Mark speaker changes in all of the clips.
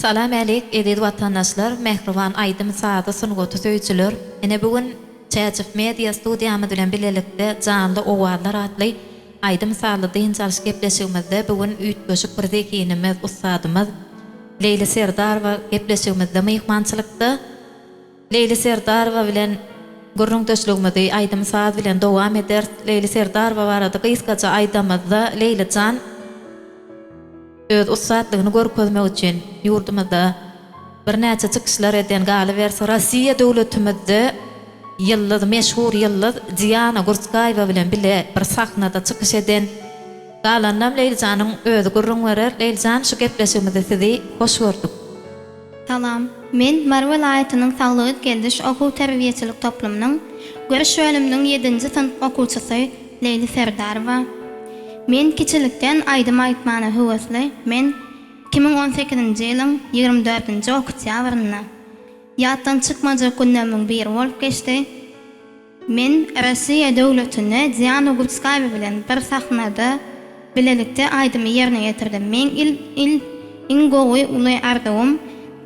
Speaker 1: Salam älik eziz watandaşlar, mähriban aýdym-sazy sungaty söýüjiler! Ine bu gün Çäjiw Media studiýamyz bilen bilelikde Janly owazlar atly aýdym-sazly dynç alyş gepleşigimizde bu gün üýtgeşik bir zehinimiz, ussadymyz Leýli Serdarowa gepleşigimizde myhmançylykda. Leýli Serdarowa bilen gürrüňdeşligimizi aýdym-saz bilen dowam ederis. Leýli Serdarowa barada gysgaça aýdamyzda, Leýli jan öz ussatlygyny görkezmek üçin ýurdumyzda birnäçe çykyşlar eden, galyberse, Rossiýa döwletimizde ýyldyz, meşhur ýyldyz Diana Gurtskaýewa bilen bile bir sahnada çykyş eden. Galanynam Leýli janyň özi gürrüň berer. Leýli jan, şu gepleşigimizde sizi hoş gördük.
Speaker 2: Salam. Men Mary welaýatynyň Saglygy dikeldiş okuw-terbiýeçilik toplumynyň Görüş bölüminiň ýedinji synp okuwçysy Leýli Serdarowa. Men kiçilikden aýdym aýtmana höwesli. Men 2018-nji ýylyň 24-nji oktýabrynda ýatdan çykmajak günlerimiň biri bolup geçdi. Men Rossiýa döwletinde Diana Gurtskaýewa bilen bir sahnada bilelikde aýdymy ýerine ýetirdim. Meň il il iň gowy uly arzuwym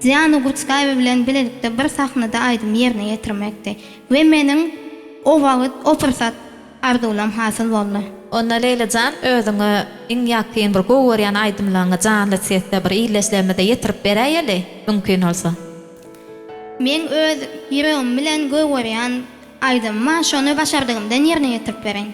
Speaker 2: Diana Gurtskaýewa bilen bilelikde bir sahnada aýdymy ýerine ýetirmekdi we meniň o wagt o pursat arzuwlam hasyl boldy.
Speaker 1: Onda Leýla jan özüňe iň ýakyn bir gowy görýän aýdymlaňy janly sesde bir ildeşlerimize ýetirip beräýeli mümkin bolsa.
Speaker 2: Meň öz ýüregim bilen gögerýän aýdymyma şony başardygymdan ýerine ýetirip bereýin.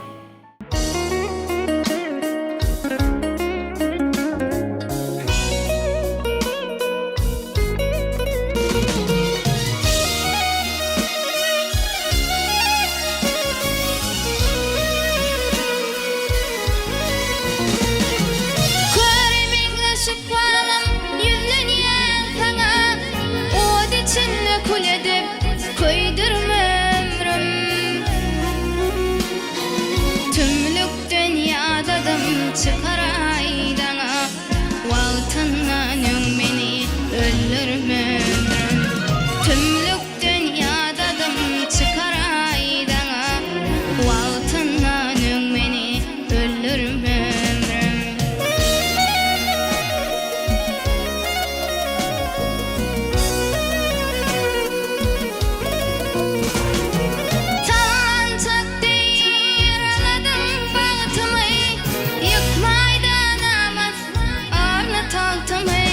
Speaker 3: Köre meňzeş ykbalym ýüzlenýän saňa, Ot içinde kül edip köýdürme ömrüm. Tümlükden ýadadym çykaraý daňa, Wagtyndan öň meni öldürme ömrüm. Tümlükden ýadadym çykaraý daňa, Wagtyndan öň meni öldürme ömrüm. Sallançak deý ýaraladyň bagtymy, Ýykmaýda namys arly tagtymy.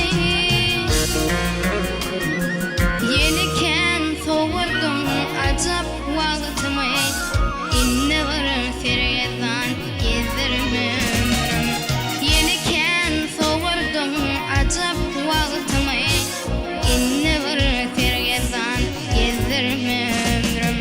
Speaker 3: Ýene kän sowurdyň ajap wagtymy, Indi bir sergezdan gezdirme ömrüm. Ýene kän sowurdyň ajap wagtymy, Indi bir sergezdan gezdirme ömrüm.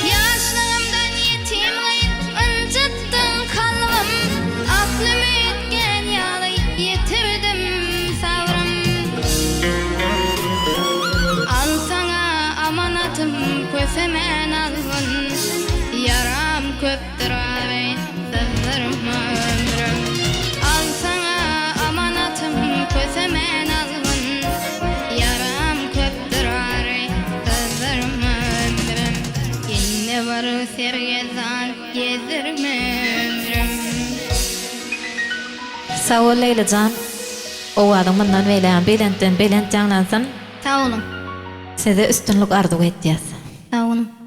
Speaker 3: Ýaşlygymdan ýetim gyz, ynjytdyň kalbym, Aklym üýtgän ýaly ýitirdim sabrym. Al saňa amanatym, kösemän algyn, Ýaram köpdür ary, syzdyrma ömrüm. Al saňa amanatym, kösemän algyn, Ýaram köpdür ary, syzdyrma ömrüm. Indi bir sergezdan gezdirme ömrüm.
Speaker 1: Sag bol Leýli jan. Owazyň mundan beýlägem belentden belent ýaňlansyn.
Speaker 2: Sag boluň.
Speaker 1: Size üstünlik arzuw etýäs.
Speaker 2: Sag boluň.